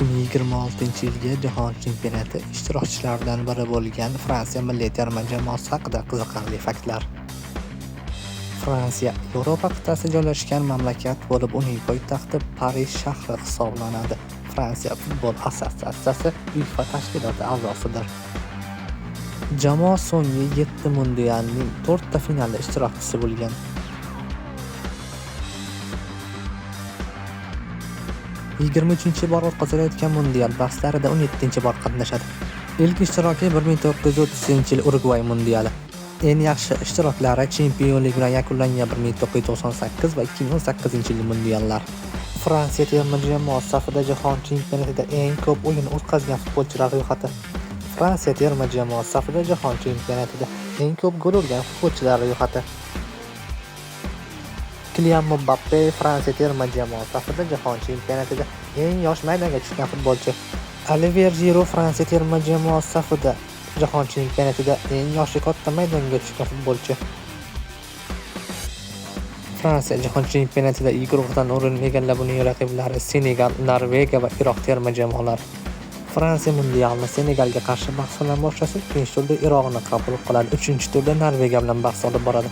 2026-yilgi Jahon chempionati ishtirokchilaridan biri bo'lgan Fransiya milliy terma jamoasi haqida qiziqarli faktlar. Fransiya Yevropa qit'asida joylashgan mamlakat bo'lib, uning poytaxti Parij shahri hisoblanadi. Fransiya futbol assotsiatsiyasi UEFA tashkiloti a'zosidir. Jamoa so'nggi 7 mundialning 4 ta finalda ishtirokchisi bo'lgan. 23-bor o'tkazilayotgan mundial bahslarida 17-bor qatnashadi. Ilk ishtiroki 1930-yil Urugvay mundiali. Eng yaxshi ishtiroklari chempionlik bilan yakunlangan 1998 va 2018-yil mundiallar. Fransiya terma jamoasi safida jahon chempionatida eng ko'p o'yin o'tkazgan futbolchilar ro'yxati. Fransiya terma jamoasi safida jahon chempionatida eng ko'p gol urgan futbolchilar ro'yxati. Kilian Mbappe Fransiya terma jamoasi safida jahon chempionatida eng yosh maydonga tushgan futbolchi. Olivier Jiru Fransiya terma jamoasi safida jahon chempionatida eng yoshi katta maydonga tushgan futbolchi. Fransiya jahon chempionatida I guruhdan o'rin egallab, uning raqiblari Senegal, Norvegiya va Iroq terma jamoalari. Fransiya mundialni Senegalga qarshi bahs bilan boshlasa, ikkinchi turda Iroqni qabul qiladi, uchinchi turda Norvegiya bilan bahs olib boradi.